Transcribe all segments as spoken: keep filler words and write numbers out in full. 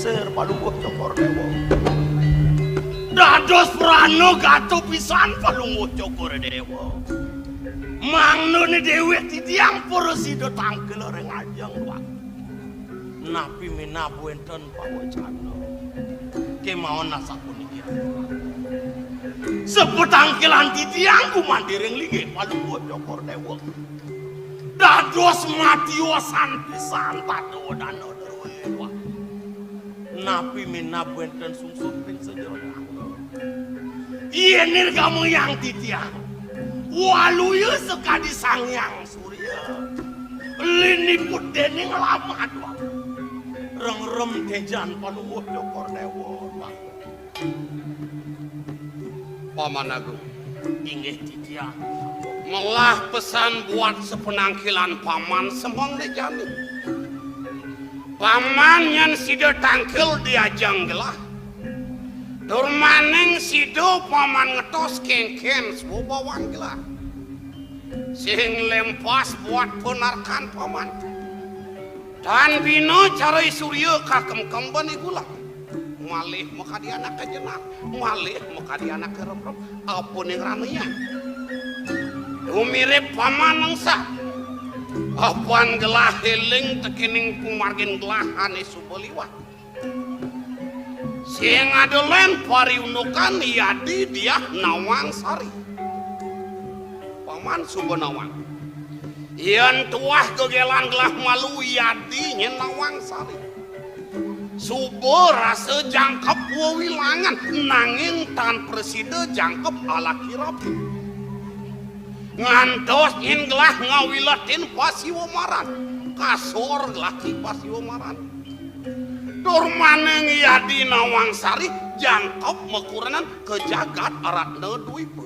Palungguh Cokor Dewa. Dados prana gata pisan Palungguh Cokor Dewa. Mangdane dewek titiang prasida tangkil ring ajeng waktu. Napi minab wenten pawecana. Kemawon asapuniki. Sapatangkilan titiang gumanti ring linggih Palungguh Cokor Dewa. Dados matiosan pisan Padma Dana druéné. Napi minab wenten sungsut ring sajeroning angga. Yén nirgamayang titiang, waluya sakadi Sang Hyang Surya, liniput déning lamah. Rengrem téjan Palungguh Cokor Dewa. Paman Agung. Inggih titiang. Melah pesan buat sapanangkilan Paman semeng né jani. Paman nyén sida tangkil di ajeng gelah. Tur maning sida Paman ngetos kénkén swabawang gelah. Sing lempas buat panarkan Paman. Tan bina cara i surya kakemkemban i gulang. Malih makadi anaké jenar, malih makadi anaké remrem, apa ning rameyan. Tumirip Paman mengsah. Apan gelah éling tekéning pamargin gelah ané suba liwat. Sing ada lén pariundukan Yadi Diah Nawang Sari. Paman suba nawang. Yén tuah gegélan gelah malu Yadi nyén Nawang Sari. Suba rasa jangkep wewilangan, nanging tan prasida jangkep alaki rabi. Ngantos nyén gelah ngawiletin pasiwa maran. Kasor gelah ti pasiwa maran. Tur maning Yadi Nawang Sari jangkep makurenan ka jagat Ratna Dwipa.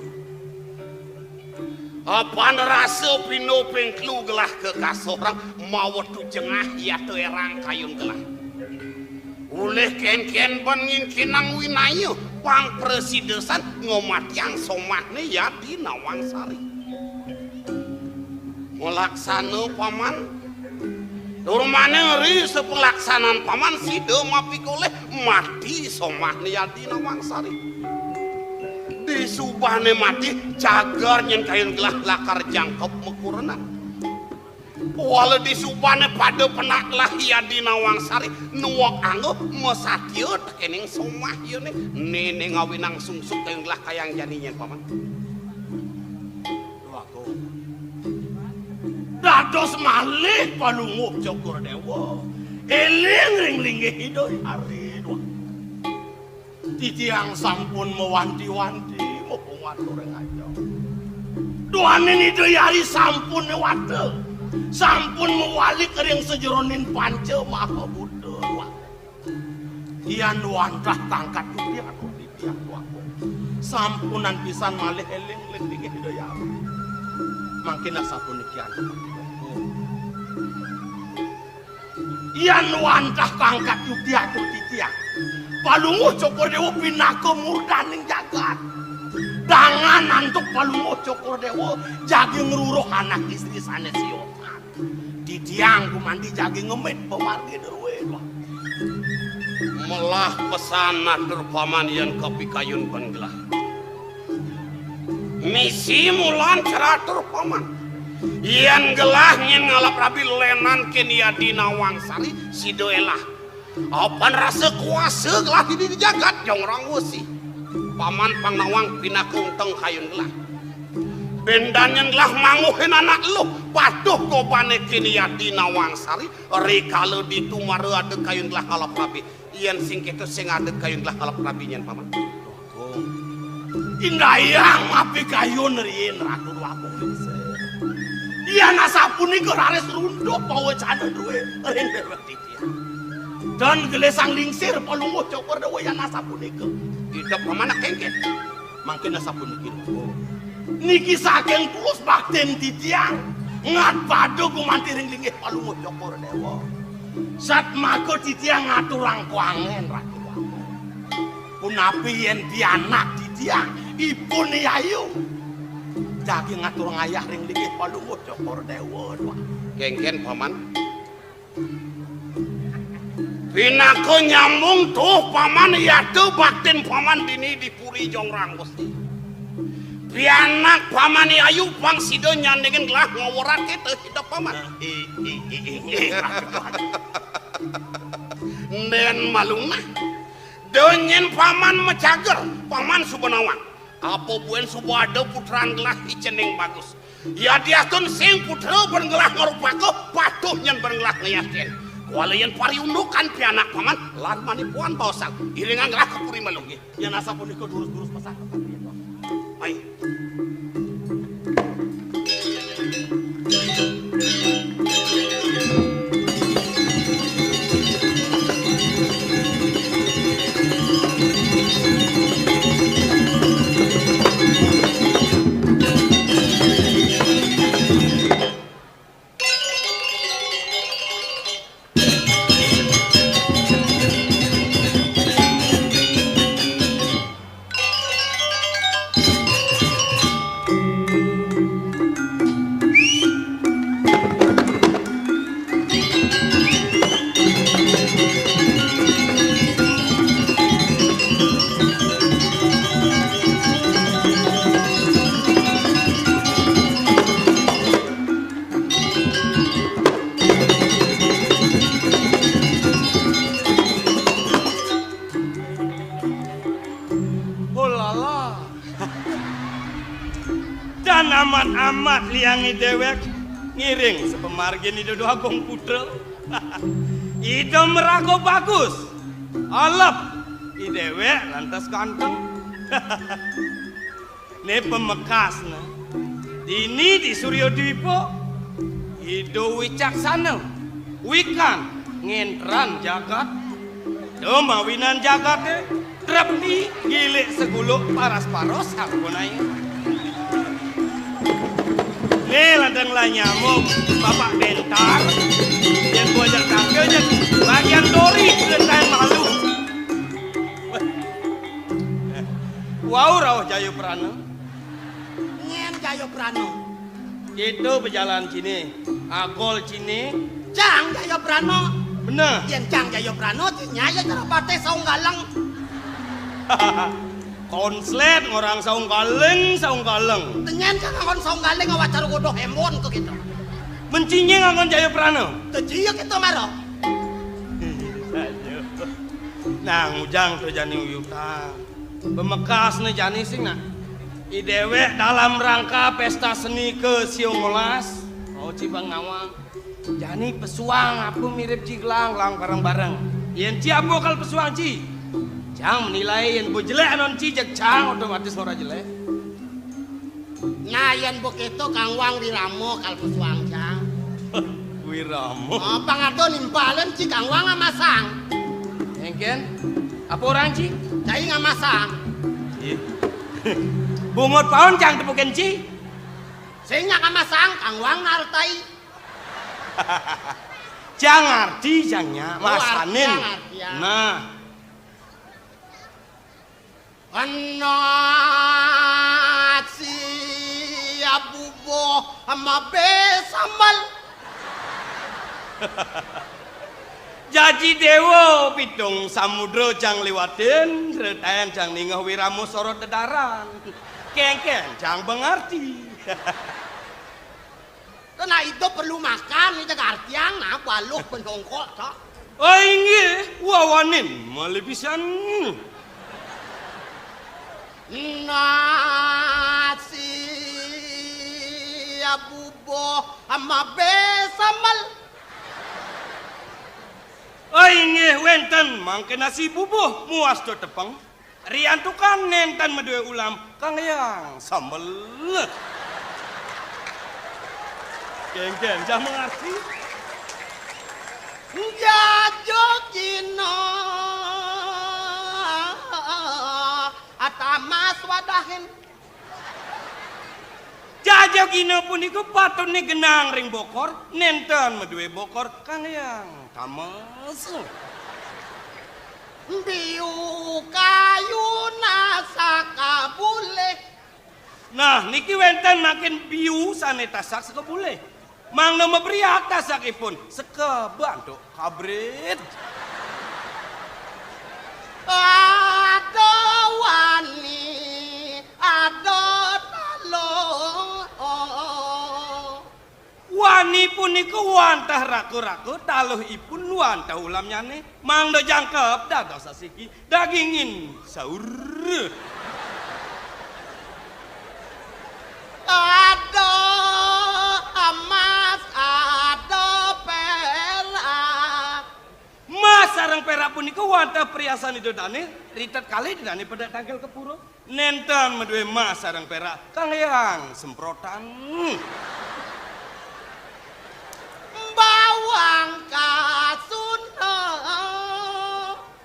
Apan rasa pindo ping telu gelah kakasorang mawetu jengah yata erang kayun gelah. Ulih kénkén ban ngingkinang winaya pang prasida san ngamatiang somahné Yadi Nawang Sari. Malaksana Paman. Tur maning ri sapalaksanan Paman sida mapikolih mati somahné Yadi Nawang Sari. Disubané mati, jagar nyén kayun gelah lakar jangkep makurenan. Wala disubané pada penak gelah Yadi Nawang Sari nuwek angga masatia tekéning somah yané. Néné ngawinang sungsut kayun gelah kayang jani nyén Paman. Duh Agung. Dados malih Palungguh Cokor Dewa. Éling ring linggih Ida Hyang. Duh. Titiang sampun mawanti-wanti, mumpung watu ring ajeng. Duaning Ida Hyang sampun wata. Sampun mawalik ring sajeroning Panca Maha Buta. Duh. Yan wantah tangkat titiang, titiang Duh Agung. Sampunan pisan malih éling ring linggih Ida Hyang. Mangkin asapuniki antuk. Yan wantah tangkat titiang, titiang. Palungguh Cokor Dewa pinaka murdaning jagat. Dangan antuk Palungguh Cokor Dewa jagi ngruruh anak istri sané siosan. Titiang gumanti jagi ngemit pamargi drué, Duh. Melah pesan atur Paman yan kapikayun ban gelah. Misi mulan cara atur Paman. Yan gelah nyén ngalap rabi lénan kén Yadi Nawang Sari sida élah. Apan rasa kuasa gelah di, di jagat jongrang wesi. Paman pang nawang pinaka unteng kayun gelah. Béndan nyén gelah manguhin anak eluh, patuh gobané kén Yadi Nawang Sari, rikala ditu mara ada kayun gelah ngalap rabi. Yan sing kéto sing ada kayun gelah ngalap rabi nyén Paman. Indayang mapikayun riin Ratu Déwa Agung Lingsir. Yan asapunika raris runtuh pawecana drué ring déwék titiang. Dan gelisang lingsir Palungguh Cokor Dewa yan asapunika. Ida pamana kéngkén. Mangkin asapuniki, Ratu. Niki saking tulus baktin titiang. Ngat pada gumanti ring linggih Palungguh Cokor Dewa. Satmaka titiang ngaturang kuangen, Ratu. Punapi yén pianak titiang, ipun yayu. Jagi ngaturang ayah ring linggih Palungguh Cokor Dewa, Duh. Kéngkén, Paman. Pinaka nyambung tuh, Paman, yata baktin Paman dini di Puri Jongrang Gusti. Pianak Paman Ayu pang sida nyandingin gelah ngawrat kita hidup, Paman. Ih, ih, ih, ih, ih. Nden malunah. Da nyen Paman macager, Paman suba nawang. Apa buin suba ada putran gelah i cening bagus. Yadiastun sing putra ban gelah ngrupaka, patuh nyen ban gelah ngayatin. Kuala yen pariundukan pianak Paman, lan mani puan baosang. Iringang gelah ka puri malu nggih. Yen asapunika durus-durus pesan. Ai. Oh, lala. Dan amat-amat liang i dewek ngiring sapamargin Ida Dwagung Putra. Ida maraga bagus. Alep i dewek lantas ganteng. Né pamekasné. Dini di Surya Dwipa, Ida wicaksana, wikan ngentran jagat, da mawinan jagaté trepti gilik seguluk paras-paros sampun ayu. Né lantang lah nyamuk Bapak Bentar, yén gua ajak tangkil, yén bagian dori, ceritain malu. Wau rauh Jayaprana. Nyén Jayaprana? Kéto bejalan ciné, agol ciné. Cang Jayaprana. Bener. Yén cang Jayaprana, ciné ya cara patih saung galeng. Konslet ngorang saung galeng, saung galeng. Tenyén cang ngon saung galeng awak cara godoh embon ke kita. Mencinya ngon Jayaprana. Teci ya kita marah. Nah, ngujang to jani uyutan. Pamekasné jani sing nak. I déwék dalam rangka pésta seni ke siung olas. Oh, ci bang nawang. Jani pesuang apa mirip ci gelang, gelang bareng-bareng. Yén ci apa kal pesuang ci? Cang menilai yén bo jelék anon ci jeg cang otomatis ora jelék. Nah, yén begitu Kang Wang wirama kal pesuang cang. Wirama. Apa ngado nimpalin ci Kang Wang ngamasang? Engken. Apa orang ci? Cai ngamasang. Ih. Bungut paon cang tepukin ci. Sing nyak ngamasang Kang Wang nartai. Cang arti cang nyak. Oh, masanin. Artian, artian. Nah. Ana si abubuh mabe sambel. Jaji déwa pitung samudra cang liwatin, retayan cang ningeh wirama sorot dedaran. Kéngkén cang bengarti. Kena idup perlu makan, ni jaga artiang, nah, baluh penongkok, cak. Oh, inggih, wawanin, malih pisan. Nasi abubuh mabe sambel. Oh, inggih, wénten, mangké nasi bubuh, muas to tepeng. Riantukan nénten madué ulam, Kang Hyang sambel. Kéngkén, cang mengarti. Jajogina atamas wadahin. Jajogina punika patutné genang ring bokor, nénten madué bokor, Kang Hyang tamas. Biu kayuna sakabulih. Nah, niki wénten mangkin biu sané tasak sakabulih. Mangda mabriak tasakipun, sekabantuk kabrit. Ada wani, ada taluh. Wani punika wantah raka-raka, taluhipun wantah ulamnyane, mangda jangkep dados asiki, dagingin saur. Ada emas, ada perak. Mas sareng perak punika wantah priasan Ida dane, ritet kalih Ida dane pedek tangkil ke pura. Nenten madue mas sareng perak, kang eyang semprotan. Bawang kasuna.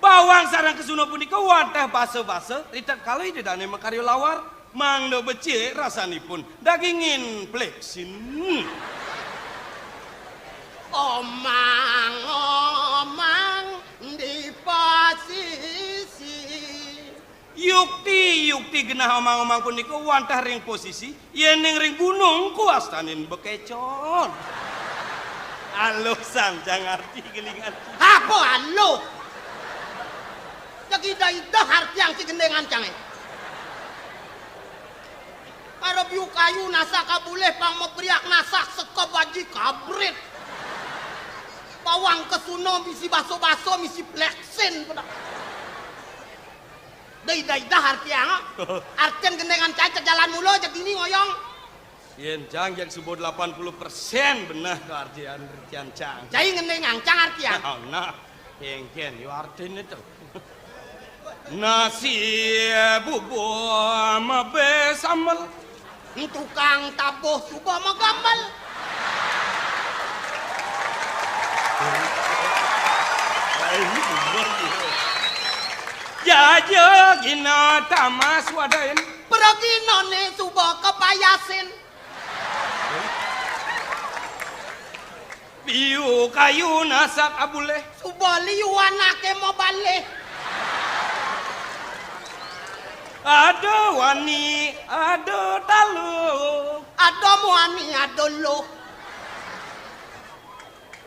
Bawang sareng kasuna punika wantah basa-basa, ritet kalih Ida dane makarya lawar, mangda becik rasanipun, dagingin pleksin. Omang-omang di pasisi. Yukti, yukti genah omang-omang punika wantah ring posisi, yening ring gunung kuastanin bekecon. Aluh sanjang arti geningan. Apa aluh? Jeg ida-ida artiang ci gendingan cange. Mara biu kayu nasak abulih pang mabriak nasak sekeb aji kabrit. Bawang kesuna misi baso-baso misi pleksin. Ida-ida artiang. Artin gendingan cange jeg jalan mula jeg dini ngoyong. Yen cang jeg suba delapan puluh persen beneh ka artian, artian cang. Jai gendingan cang artian. Oh, nah, engken yo artine to. Nasi bubur mabe sambel. Tukang tabuh suba magambel. Jaja gina tamas wadain. Praginane suba kapayasin. Biu kayu nasak abulih. Suba liu anake mabalih. Ada wani, ada taluh. Ada muani, ada luh.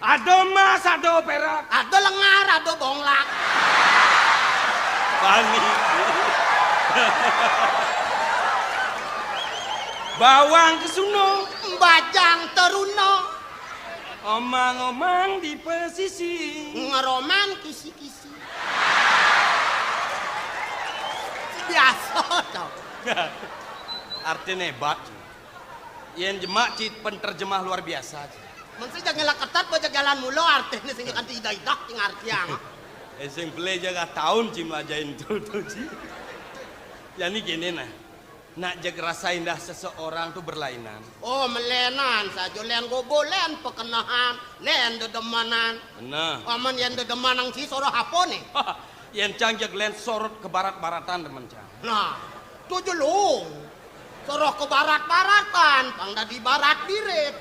Ada emas, ada perak. Ada lengar, ada bonglak. Wani. Bawang kesuna. Bajang teruna. Omang-omang di pesisi. Ngeroman kisi-kisi. Biasa to. Artine hebat. Yen jemak ci penerjemah luar biasa, ci. Men sing jeg ngelak ketat, bajak jalan mula, artine sing kanti idah-idah, sing artiang. Eh, sing beli jaga tahun, ci, melajahin tuh, tuh, ci. Jadi gini, nah. Nak jeg rasa indah seseorang tuh berlainan. Oh, melenan saja. Len gobo, len pekenahan, len dedemanan. Bener. Aman yen dedemanan ci soroh apa nih? Yen cang jeg len sorot ke barat-baratan demen cang. Nah, tuh jelung. Soroh ke barat-baratan, pang dadi barat birit.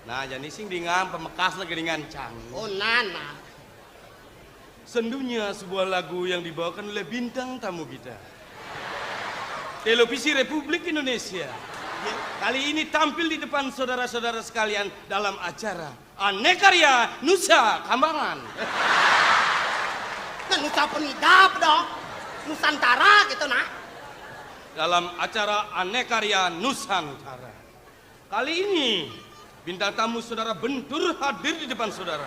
Nah, jani sing dingan pemekas le geningan cang. Oh, nana. Sendunya sebuah lagu yang dibawakan oleh bintang tamu kita. Televisi Republik Indonesia. Kali ini tampil di depan saudara-saudara sekalian dalam acara Anekarya Nusa Kambangan. Nah, Nusa Penida dong. Nusantara gitu, nah. Dalam acara Anekarya Nusantara. Kali ini, bintang tamu saudara Bentur hadir di depan saudara.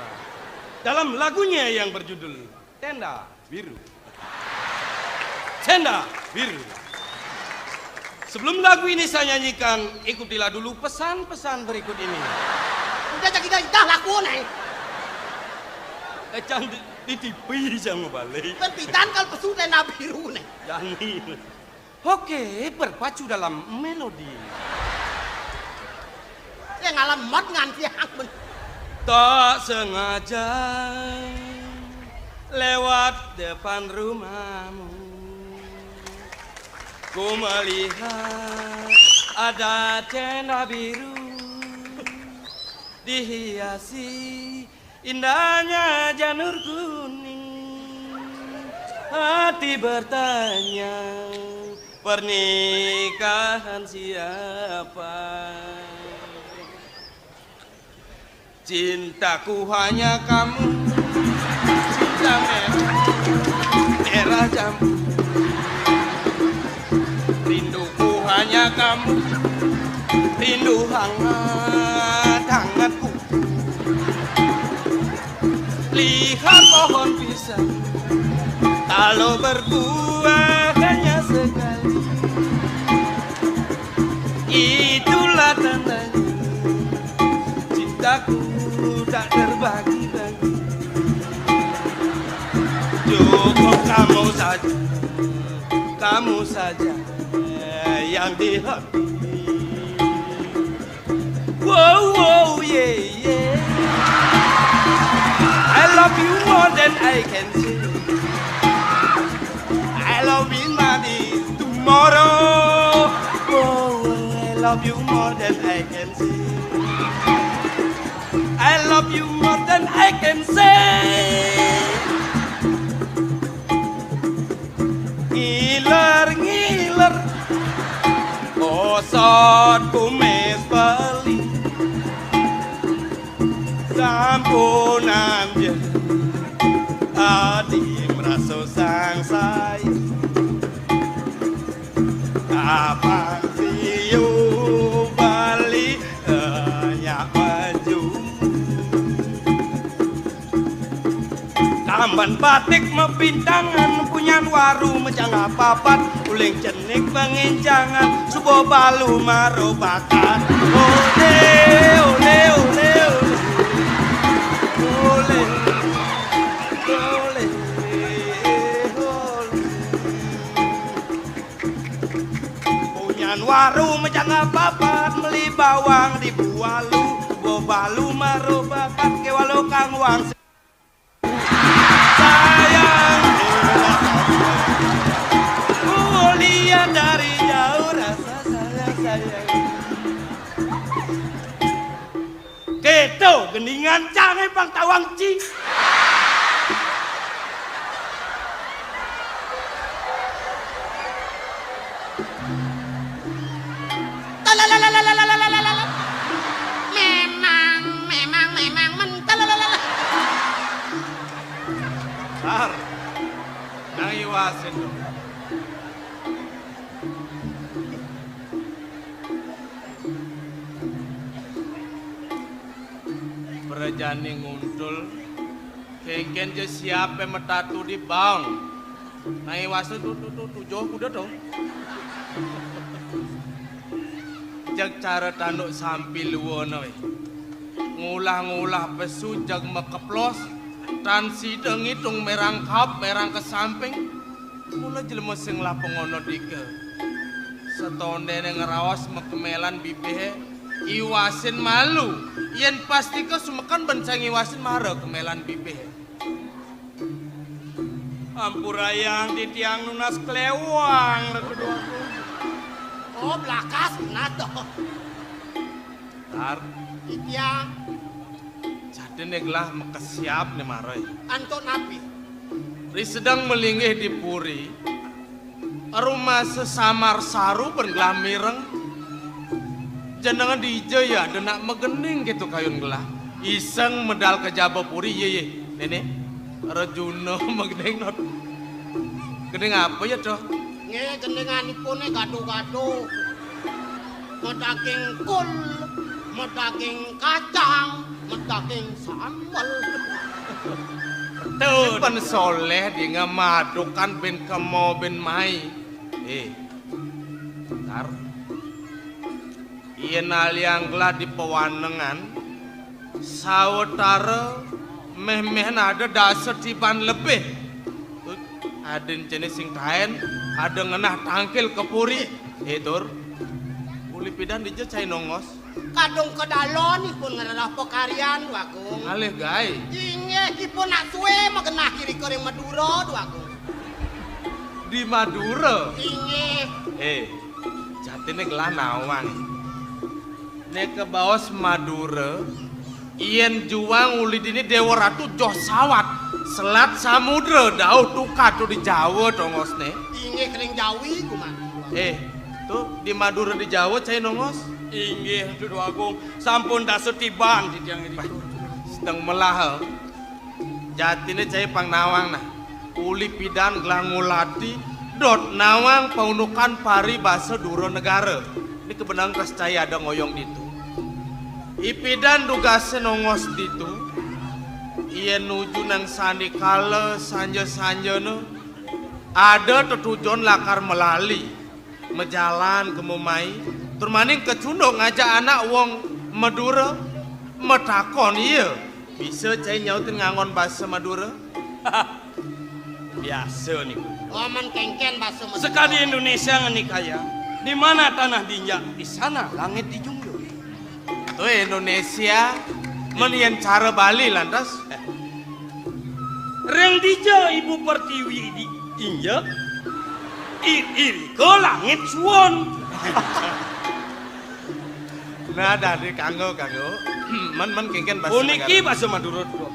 Dalam lagunya yang berjudul Tenda Biru. Tenda Biru. Sebelum lagu ini saya nyanyikan, ikutilah dulu pesan-pesan berikut ini. Udah jadi dah, dah laku nih. Eh, cang di, di T V sama balik. Kan pidan kalau pesu tenda biru nih. Jani. Oke, berpacu dalam melodi. Yang ngalamat nganti. Tak sengaja lewat depan rumahmu, ku melihat ada tenda biru dihiasi indahnya janur kuning. Hati bertanya, pernikahan siapa? Cintaku hanya kamu, cinta Wajahmu, rinduku hanya kamu, rindu hangat-hangatku. Lihat pohon pisang, kalau berbuah hanya sekali. Itulah tandanya cintaku tak terbagi-bagi. Cukup kamu saja, kamu saja yang di hati. Wow, wow, yeah, yeah. I love you more than I can say. I love you, money tomorrow. Oh, I love you more than I can say. I love you more than I can say. Ngiler-ngiler, osot kumis beli. Sampunang je, adi merasa sangsai. Abang siu bali, eh, nyak baju. Kamban batik mepintangan, punyan waru mejang apapat, uling cenik pengincangan, suba balu maro bakat. Ole, ole, ole, ole. Ole, ole, ole. Punyan waru mejang apapat, meli bawang di Bualu, suba balu maro bakat, ke walu kang wang. Sayang, ku lihat dari jauh rasa sayang, sayang. Keto gendingan cang pang tawang ci. Talalalalalalalalalala. Memang, memang, memang mental. Tar, nang iwasin dong. Berejani nguntul, kengken je siape metatu di baong. Nai wase tu, tu, tu, tujuh kuda tu. Jeg cara tanduk sampi luana we. Ngulah-ngulah pesu jeg makeplos, tan sida ngitung merang kap, merang ke samping. Mula jelema sing ngelah pangonod ika, satondene ngraos makemelan bibihe, iwasin malu. Yen pastika sumekan ban sing ngiwasin mara kemelan bibihe. Ampurayang titiang nunas klewang, Ratu Dwagung. Oh, blakas, nunas to. Tar. Titiang. Jadine gelah makesiab ne mara. Antuk napi? Ri sedeng malinggih di puri, rumasa samar saru ban gelah mireng. Jenengan dija ya, ada nak magending keto kayun gelah. Iseng medal ka jaba puri, ye, ye. Nene, Rejuna magending not. Gending apa ya, Dok? Nggih, gendinganipune gado-gado. Madaging kul, madaging kacang, madaging sambel. Betul. Sing pen soleh di ngemadukan ben kemo ben mai. Eh, tar. Yen aliang gelah di pewanengan, sawetara meh-meh ada dasa tiban lebih. Adin jenis sing kaen, ada ngenah tangkil ke puri. Eh, Tur, uli pidan dija cai nongos? Kadung kedalon ipun ngerenah pakaryan, Dwagung. Alih gae. Inggih, ipun nak suwe magenah irika ring Madura, Dwagung. Di Madura? Inggih. Eh, jatine gelah nawang. Nek kabaos Madura, yen juang uli dini Dewa Ratu joh sawat, selat samudra, dauh tukad tu di Jawa tongosne. Inggih, kening Jawi, kuman. Eh, tu di Madura di Jawa cai nongos? Inggih, Ratu Dwagung, sampun dasa tiban titiang irika. Sedeng melah, eh. Jatine cai pang nawang nah. Uli pidan gelah ngulati, dot nawang paundukan paribasa dura negara. Ini kebenang kas cai ada ngoyong ditu. Ipidan dugase nongos ditu, yen nuju nang sandikala sanja-sanjana, ada tetujon lakar melali, majalan kemo mai, tur maning kecunduk ngajak anak wong Madura, matakon iya, bisa cai nyautin ngangon basa Madura? Biasa niku. Oh, men kengken basa Madura. Sekadi Indonesia ngenikaya, di mana tanah diinjak, di sana langit dijunjung. Tuh Indonesia, men yen cara Bali lantas. Ring dija ibu pertiwi diinjak, i-, irika langit suwun. Nah, dadi kanggo, kanggo. Men, men kengken basa. Puniki negara. Basa Madura, Dok.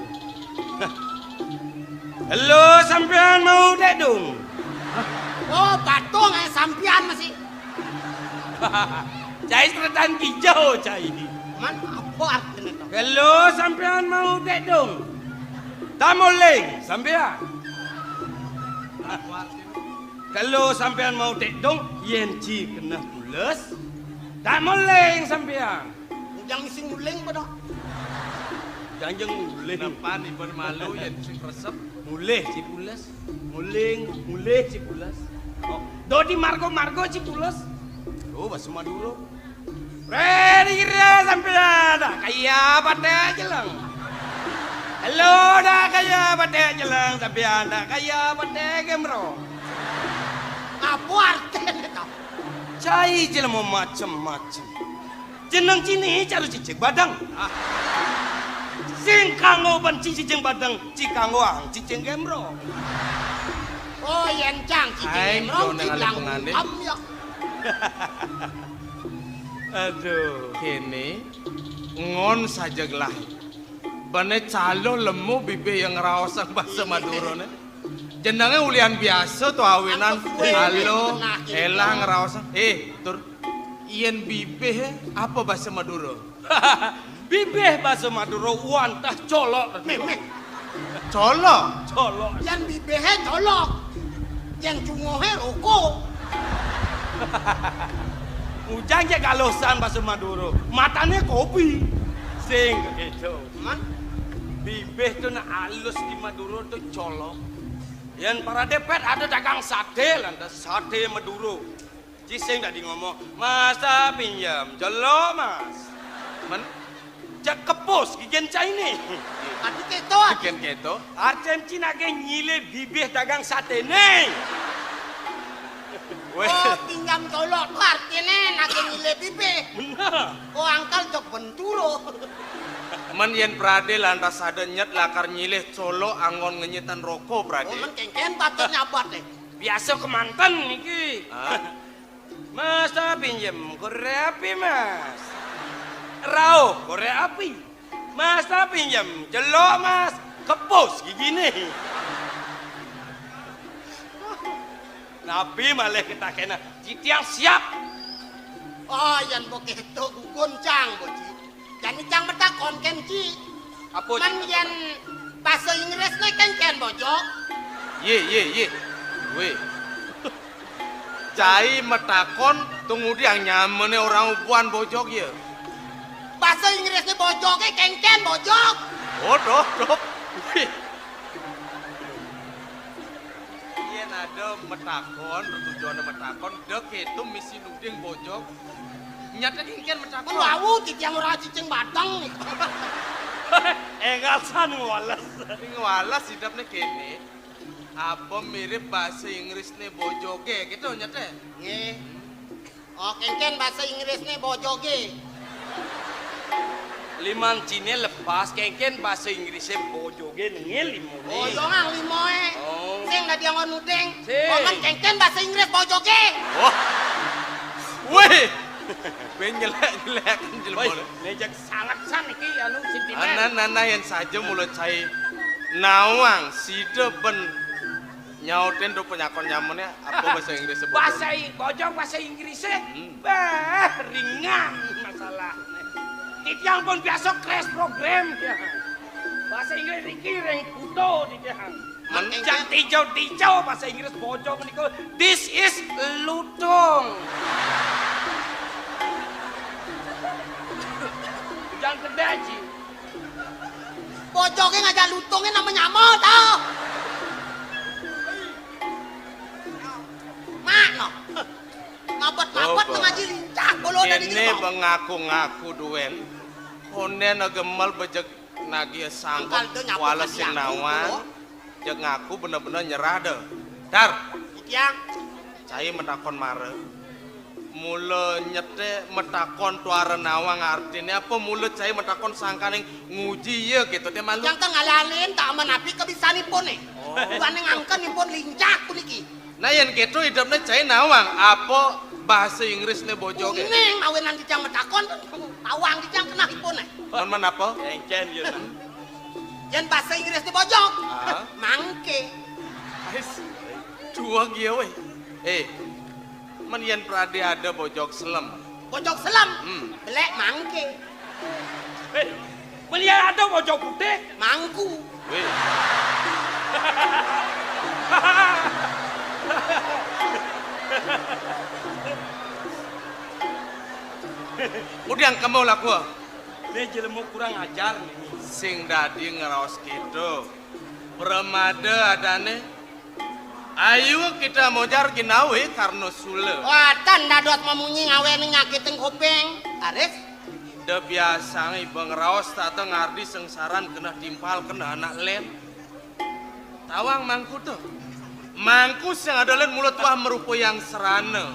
Halo, sampean mau tekdung? Oh, patung, eh, sampean masih. Cai seretan hijau, cai. Man, apa artinya tuh? Halo, sampean mau tekdung? Tamuling, sampean. Halo, sampean mau tekdung, yen ci kena pules. Tamuling, sampean. Ujang misi nguling pada. Janjang nguling. Kenapa nih, ben malu ya, sing resep? Mulih, ci pules. Nguling, mulih, ci pules. Oh, dodi margo-margo, ci pules. Oh, basa Madura. Reni kira sampean, dak kaya patek jeleng. Halo, dak kaya patek jeleng, sampean dak kaya patek gemro. Apa artinya itu? Cai jelema macem-macem. Jeneng cine caru cicing badeng. Ah. Sing kanggo ben cicing badeng, ci kanggo ang cicing gembrong. Oh, yen cang cicing gembrong, ci bilang pengantin. Am ya. Aduh, kene ngon saja gelah. Bene calo lemu bibih yang ngraosang basa Madurane. Jenenge ulian biasa to awinan. Alo, elang ngraosang. Eh, tur yen bibih apa basa Madura? Bibih basa Madura wantah colok. Memeh. Colok. Colok. Yen bibihe colok. Yen cungohe rokok. Ujang cek galosan basa Madura. Matane kopi. Sing gitu. Man, bibih tu nak alus di Madura tu colok. Yen parade pet ada dagang sate lantas sate Madura. Ci sing dadi ngomong, "Mas, ta pinjem, jelo, Mas." Men? Cek kepus, gigen caine. Adi keto, adi. Gigen keto. Arcen ci nake nyilih bibih dagang satene. Weh. Oh, pinjam colok tu artine nake nyilih bibih. Bener. Oh, angkal jok benturo. Men yen prade lantas ada nyet lakar nyilih colok anggon ngenyitan rokok prade. Oh, men kengken patut nyabat deh. Biasa kemanten niki. Hah? Mas, ta pinjem korek api, Mas. Rauh korek api. Mas, ta pinjem celok, Mas. Kepus gigine. Napi malih ketakena? Titiang siap. Oh, yen begitu gugun cang, Boji. Jani cang matakon ken ci. Apa, Ci? Men yen basa Inggrisne ken ken bojog. Ye, ye, ye. Weh. Cai matakon, tunggu diang nyamene orang ubuan bojog ya. Basa Inggrisne bojoge ken ken bojog. Oh, doh, doh. Weh. Yen ada matakon, tujuane matakon, dek itu misi nuding bojog. Nyata kengken matakon. Kan wau titiang ora cicing batang. Engasan ngwales. Ngwales hidupne kene. Apa mirip bahasa Inggrisne bojoge gitu nyata? Nggih. Oh, kengken bahasa Inggrisne bojoge. Liman cine lepas, kengken bahasa Inggrisnya bojoge nengil limo. Oh, iya, Mang, limoe. Oh. Sing dadi angon nuding. Sing. Oh, men kengken bahasa Inggris bojoge. Wah. Weh. Ben nyelek-nyelek jelema. Woi, ngejak sangat san iki anu sintine. Anan-anan yen saja mulut cai nawang sida ben nyautin tuh penyakon nyamene apa bahasa Inggris sebut? Bahasa I-, bojog bahasa Inggris e. Hmm. Bah, ringan masalah. Titiang pun biasa crash program ya. Bahasa Inggris iki ring kuto titiang. Men- Jang tijau-tijau bahasa Inggris bojog niku, "This is lutung." Jang gedé, Ji. Bojoge ngajak lutunge nama nyama, tau? Mak, no. Mabet-mabet. Bobo. Ngaji lincah, bolo dari ini mau. Bengaku-ngaku duen. Konden gemel bejeg nagih sangkep. Angkal do nyapu wales sing kaki aku, nawang. Bolo. Jeg ngaku bener-bener nyerah deh. Dar. Iki, Yang. Cai metakon mare. Mula nyete metakon tuara nawang artine apa mula cai metakon sangkaning nguji iya gitu te malu. Yang tengah lalin tak menapi kebisanipun nih. Oh. Bukan ngangken ipun lincah puniki. Nah, yen keto idepne cai nawang apa bahasa Inggrisne bojoge? Kuning mawinan tijang metakon, tawang tijang kenah ipun nih. Mon men apa? Encen ya. Yen bahasa Inggrisne bojog, ah, mangke. Ais, dua gia weh. Eh, men yen prade ada bojog selem. Bojog selem? Hmm. Belek mangke. Eh, men yen ada bojog putih? Mangku. Weh. Udah kemo laku. Ini jelema kurang ajar nih. Sing dadi ngraos gitu. Pramada adane. Ayu kita mojar ginawe karno sula. Wah, tan dados mamunyi ngawening nyakiting kuping. Aris? Da biasang iba ngraos tata ngardi sengsaran keneh timpal keneh anak len. Tawang mangku to. Mangku sing ada len mula tuah merupa yang serana.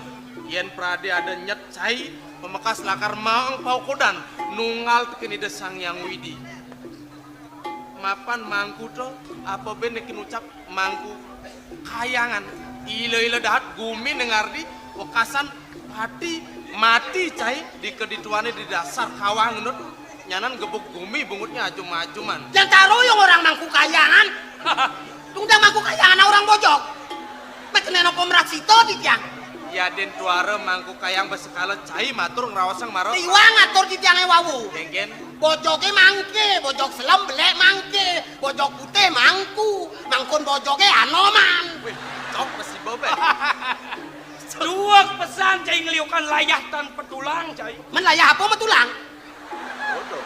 Yen prade ada nyet cai, pemekas lakar maong paukodan nunggal tekin Ida Sang Hyang Widi. Mapan mangku to, apa ben nekin ucap mangku kayangan. Ila-ila dahat gumi nengardi wekasan pati mati cai di kedituane di dasar kawang nut. Nyanan gebuk gumi bungutnya ajum-ajuman. Yang taruh yang orang mangku kayangan. Tunggu mangku kayangan orang bojok. Mek kena nopo merak sito di tiang. Ya den tuara mangku kayang besekala cai matur ngrawasang maro. Tiwang atur di tiange wawu. Dengken. Bojoke mangke, bojok selem belek mangke, bojok putih mangku, mangkun bojoke anoman. Wih, cok besi bobek. Dua pesan cai ngeliukan layah tan petulang cai. Men layah apa metulang? Bodoh.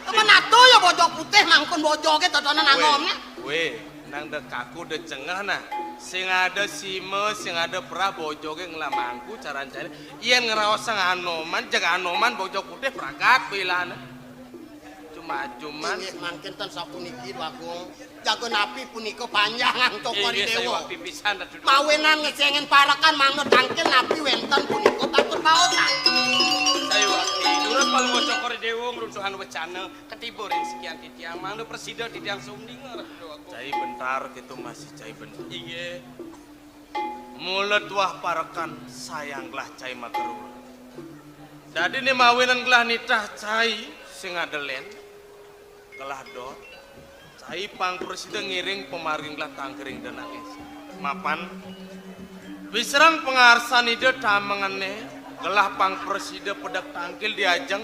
Temen atuh ya bojok putih mangkun bojoke totonan anomnya. Weh, nang de kaku de cengeh nah. Sing ada sima, sing ada perah bojoke ngelah mangku caran-caran. Yen ngraosang anoman, jeg anoman bojok putih pragat bilane. Cuma-cuman. Inggih mangkin ten sapuniki, Dwagung. Jago napi punika panjangan cokor. Inggih, dewa. Saya waktu pisan, Ratu. Mawinan ngecengen parekan mangno tangkil napi wenten punika patut baosan. Saya waktu nurut palungguh cokor dewa ngruntuhan wecana ketiba ring sekian titiang mangno presida titiang sumdinga, Ratu Dwagung. Cai bentar gitu masih cai bentar. Inggih. Mula tuah parekan sayang gelah cai makeru. Dadi ne mawinan gelah nitah cai sing adelen, gelah dot, cai pang presida ngiring pamargin gelah tangkiring denangis. Mapan, piserang pangarsan Ida tamengene, gelah pang presida pedek tangkil diajeng,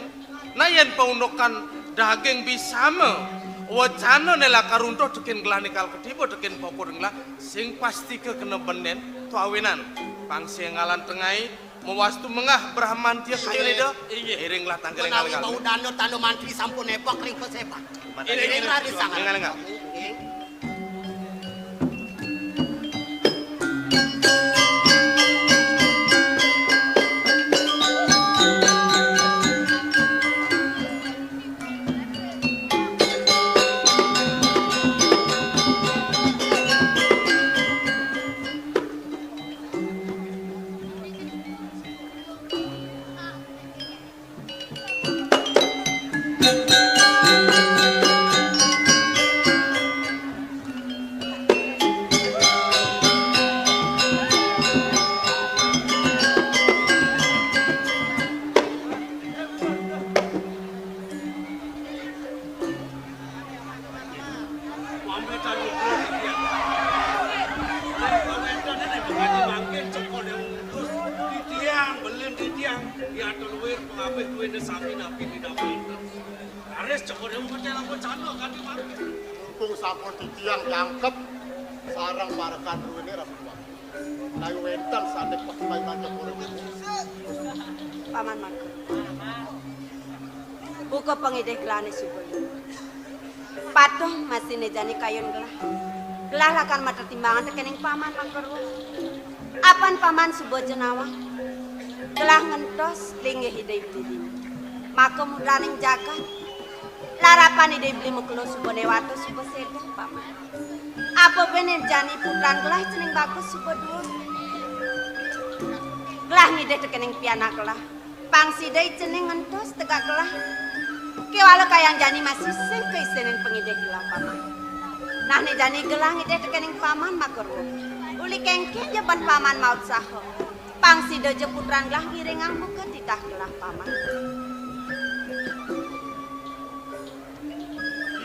nah yen paundukan daging bisama, wacana ne lakar runtuh tekin gelah nikal ketiba tekin pokok gelah, sing pastika kena benden, tuawinan, pang sing ngalan tengai, mawastu mengah Brahmantia kayu neda, inggih. Iring gelah tangkil menawi ngalih-ngalih. Bau dana tanda mantri sampun ebak ring pesebak. Mantri. Iring raris sangat. Ngalih-ngalih. Inggih. Pamitan ukur titiang. Ring pawénten ring pangadi mangkin cokor yang utus. Titiang, belin titiang, diatur luir pangabih kuwene sami napi dinapaken. Raris Cokor Dewa ngetelaken candra kadi mangke. Mumpung sampun titiang jangkep sareng parekan druene Ratu Déwa. Menawi wenten sane pekayunan Cokor Dewa. Paman Mangku. Buka pangidih gelahne suba. Patuh masihne jani kayun gelah. Gelah lakar matetimbangan tekening paman Mangku Rwa. Apan paman suba ja nawang. Gelah ngentos linggih Ida Hyang Widhi. Maka mudraning jagat. Larapan Ida Hyang Widhi makelo suba newata suba seda, paman. Apa bene jani putran gelah cening bagus suba duur. Gelah ngidih tekening pianak gelah. Pang sida cening ngentos tegak gelah. Kewala kayang jani masih sing kaisenin pangidih gelah, paman. Nah, ne jani gelah ngidih tekening paman Mangku Rwa. Uli kengken ja ban paman mautsaha. Pang sida ja putran gelah ngiringang buka titah gelah, paman.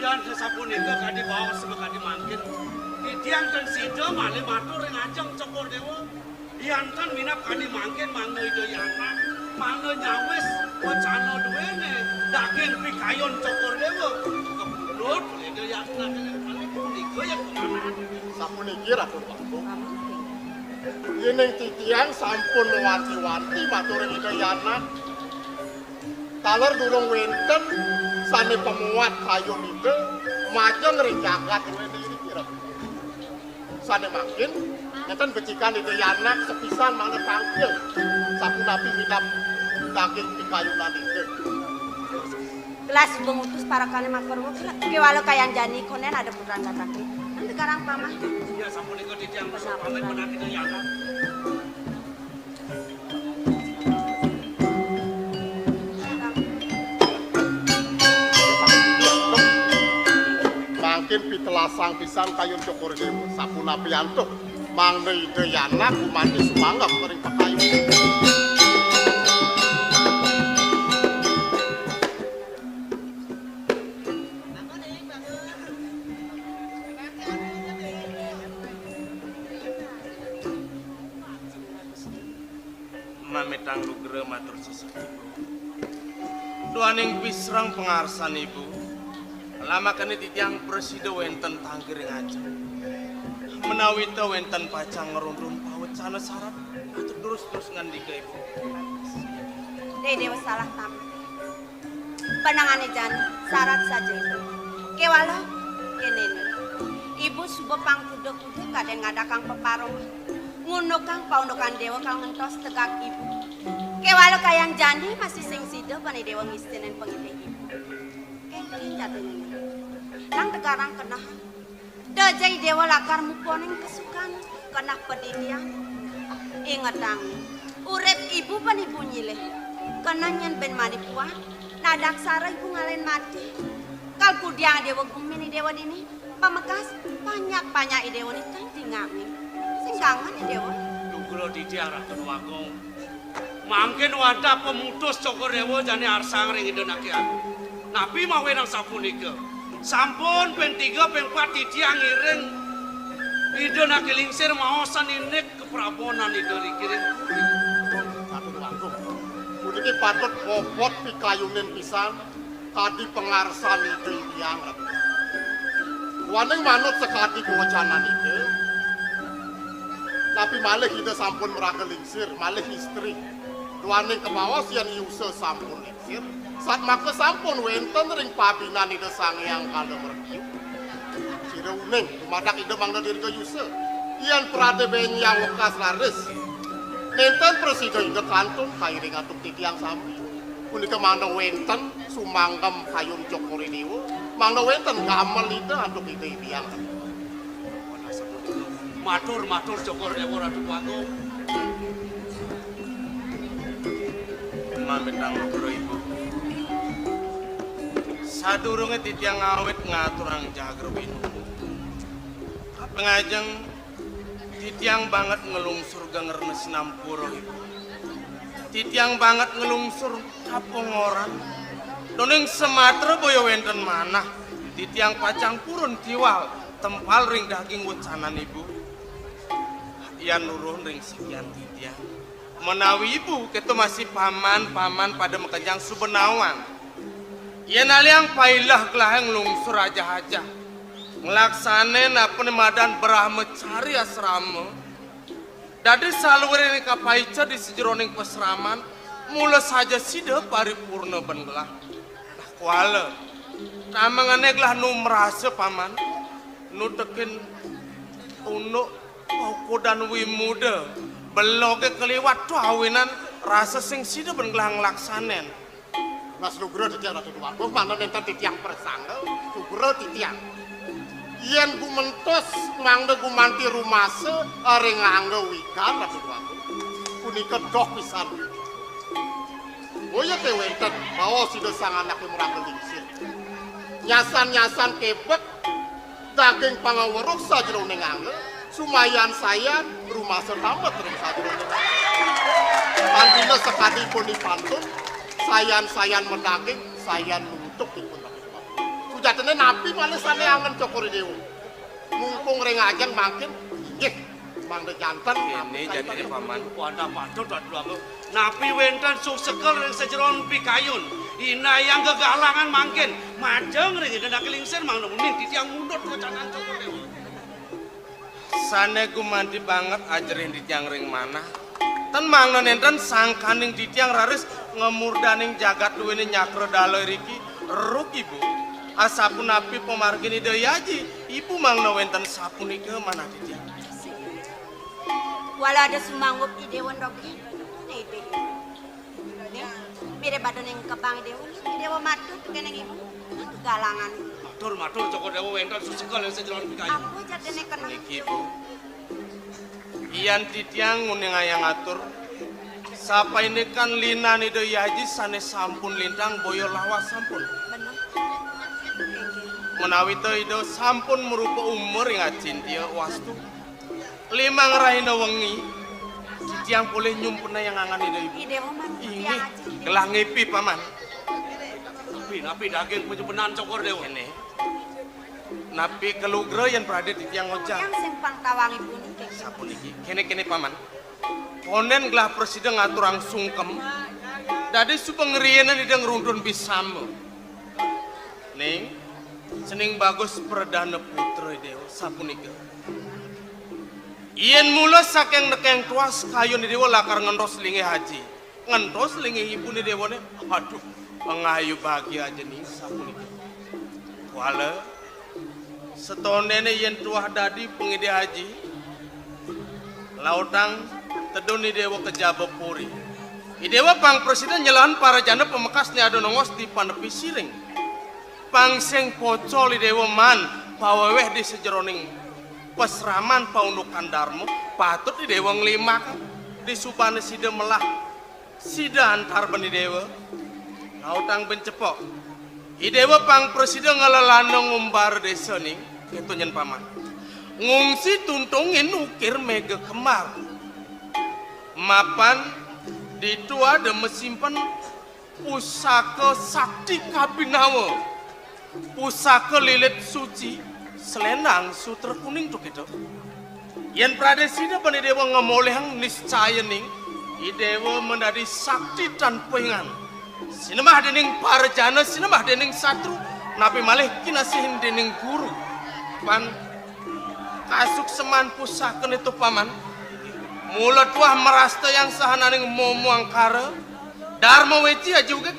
Yan sapunika kadi baos kadi mangkin. Titiang ten sida malih matur ring ajeng Cokor Dewa. Yan ten minab kadi mangkin mangda Ida Yana, mangda nyawis wacana duene daging pikayun Cokor Dewa. Kepundut Ida Yana malih punika ya kemana? Sapuniki Ratu Déwa Agung. Yening titiang sampun mawanti-wanti matur ring Ida Yana. Taler durung wenten sane pamuat kayun Ida majeng ring jagat duene iriki, Ratu. Sane mangkin nenten becikan Ida Yana sepisan mangda tangkil sapunapi minab daging pikayunan Ida. Gelah suba ngutus parekane Mangku Rwa, kewala kayang jani konden ada putran gatake. Nang tegarang paman. Ya, sapunika titiang pamit menaki Ida Yana. Mangkin pitelasang pisan kayun Cokor Dewa, sapunapi antuk mangda Ida Yana gumanti sumanggem ring pakayun. Mamitang lugra matur sesat Ibu. Duaning pisreng pangarsan Ibu, lamakane titiang prasida wenten tangkiring ajeng. Menawi ta wenten pacang ngrundun pawecana sarat, atur terus-terus ngandika Ibu. Dede salah tampi. Panangane jani, sarat saja Ibu. Kewala, kenene. Ibu suba pang kuda-kuda kadang ngadakang peparung. Ngundukang paundukan Dewa kang ngentos tegak Ibu. Kewala kayang jani masih sing sida bani Dewa ngisenin pangidih Ibu. Kengken jatine. Nang tegarang keneh. Da ja Dewa lakar muponing kesukan, keneh padidian. Ingetang, urip Ibu ban Ibu nyilih. Keneh nyen ben mani puan, nadak sara Ibu ngalen mati. Kal kudiang Dewa gumin Dewa dini, pamekas panyak-panyak Dewa nitang tingami. Sing kangen Dewa. Dugra titiang Ratu Agung. Mangkin wantah pamutus Cokor Dewa jani arsang ring Ida Naki Agung. Napi mawinan sapunika? Sampun ping tiga, ping pat titiang ngiring Ida Naki Lingsir maosan indik kaprabonan Ida riki ring puri. Ratu Agung. Puniki patut bobot pikayunin pisan. Kadi pangarsan Ida Hyang Ratu. Duaning manut sakadi kawecanan Ida. Napi malih Ida sampun maraga lingsir, malih istri. Duaning kabaos yen I Usa sampun lingsir, satmaka sampun wenten ring pabinan Ida Sang Hyang Kala Mreti. Sira uning dumadak Ida mangda dirga yusa. Yen prade benyang wekas raris, nenten prasida Ida kantun kairing antuk titiang sami. Punika mangda wenten sumanggem kayun Cokor Dewa, mangda wenten gamel Ida antuk Ida Hyang. Matur, matur Cokor Dewa Ratu Agung. Mamitang lugra Ibu. Sadurunge titiang ngawit ngaturang jagra winu. Kaping ajeng, titiang banget nglungsur genger sinampura Ibu. Titiang banget nglungsur kapongoran. Duaning samatra boya wenten manah. Titiang pacang purun tiwal tempal ring daging wecanan Ibu. Yan luruh ring sikian titiang. Menawi Ibu keto masih paman-paman pada makejang suba nawang. Yén aliang pailah gelahing lungsur ajah-ajah. Nglaksanin apa né madan Brahmacari asrama. Dadi saluiring kapaica di sajeroning pasraman, mula saja sida paripurna ban gelah. Lah kuala. Tamengené gelah nu marasa, Paman. Nu tekin unduk paukudan wimuda. Belogé kaliwat to awinan rasa sing sida ban gelah nglaksanin. Mas lugra titiang Ratu Déwagung, mangda nénten titiang prasangga, lugra titiang. Yén gumentos mangda gumanti rumasa ring angga wikan Ratu Déwagung, punika doh pisan. Oh ya, té wénten baos Ida Sang Anaké maraga lingsir. Nyasan-nyasan kebek daging pangaweruh sajeroning angga, sumayan sayan rumasa tambet ring sajeroning angga. Tan dina sakadi pun dipantun, sayan-sayan madaging, sayan nuntuk ipun. Sujatiné napi malih sané angen Cokor I Déwa? Mumpung ring ajeng mangkin, inggih, mangda janten. Kéné napi jadiné, sané Paman. Wanda patut, Ratu Agung. Napi wénten susekel ring sajeroning pikayun? Indayang gegalangan mangkin, majeng ring Ida Anaké Lingsir, mangda uning titiang mundut wecanan Cokor Déwa. Sané gumanti banget ajerih titiang ring manah. Tan mangda nénten sangkaning titiang raris ngamurdaning jagat duéné nyakra dala iriki, ruk Ibu. Asapunapi pamargin Ida Hyang Aji, Ibu mangda wénten sapunika manah titiang. Wala ada sumanggup I Déwa ndogi. Né I Déwa. Nih, mirip pada ning kebang I Déwa. I Déwa matur kéné Ibu. Galangan. Matur, matur, Cokor Déwa wénten susekel ring sajeroning pikayun. Apa jadiné kena? Niki, Bu. Yan titiang nguningayang atur, sapaindikan linan Ida Hyang Aji sané sampun lintang boya lawas sampun. Bener. Inggih. Ménawi ta Ida sampun marupa umur ing acintia wastu. Limang rahina wengi, titiang polih nyumpenayang angan Ida Ibu. I Déwa man, inggih, titiang aji. Gelah ngipi, Paman. Napi, napi daging panyumpenan Cokor Déwa? Kéné. Napi kalugra yén pradé titiang ngojang? Titiang sing pang tawang Ibu niki. Sapuniki. Kéné-kéné, Paman. Kondén gelah prasida ngaturang sungkem. Dadi suba ngriinin Ida ngruntun bisama. Ning, cening bagus pradana putra Déwa sapunika. Yén mula saking nekéng tuas kayun Déwa lakar ngentos linggih aji. Ngentos linggih ibuné Déwané. Aduh, pangayu bagia aja ning sapunika. Kuala, setondéné yén tuah dadi pangidih aji, lautang tedun I Déwa ka jaba puri. I Déwa pang prasida nyelahang parajana pamekasné ada nongos di panepi siring. Pang sing pocol I Déwa man pawéwéh di sajeroning pasraman paundukan darma, patut I Déwa nglimak di subané sida melah sida antar ban I Déwa. Lautang ben cepok. I Déwa pang prasida nglelana ngumbar désa ning, kéto nyén Paman. Ngungsi tuntungin ukir méga kembar. Mapan ditu ada masimpen pusaka sakti kabinawa. Pusaka lilit suci, selendang sutra kuning to kéto. Yén pradé sida ban I Déwa ngamolihang niscaya ning, I Déwa madadi sakti tan puingan. Sinembah déning parajana, sinembah déning satru, napi malih kinasihin déning guru. Pan kasukseman pusakané to Paman. Mula tuah marastayang sahananing momo angkara, darma weci aji ugik